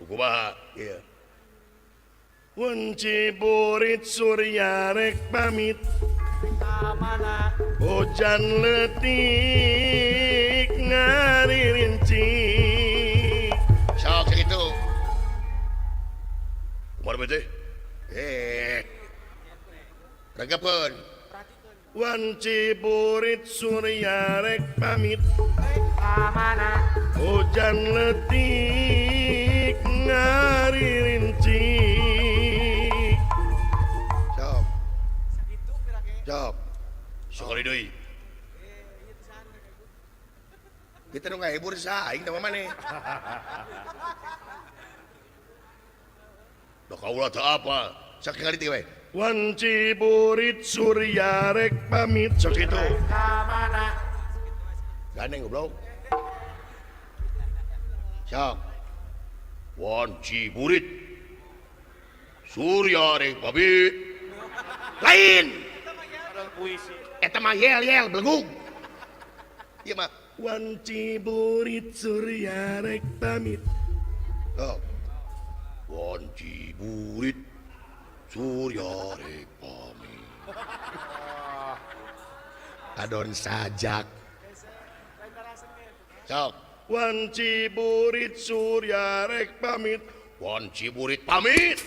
Kumaha? Iya. Wanci burit surya rek pamit. Mana? Hujan letik ngaririnci. Sok segitu. Kumaha bete? Eh. Regepeun. Wanci burit surya rek pamit. Mana? Hujan letik ngaririnci. Sok. Sok. Sekali deui. Kita nu ngahibur saha aing teh maneh. Da kaula teu apa. Sakali teh we. Wanci burit surya rek pamit. Sok kitu. Mana? Gandeng goblok. Sok. Wanci burit surya rek pamit. Lain. Puisi. Eta mah yel-yel belegug. Ieu mah Wanci burit surya rek pamit. Sok. Wanci burit surya rek pamit. Adon sajak. Sok. Wanci burit surya rek pamit. Wanci burit pamit.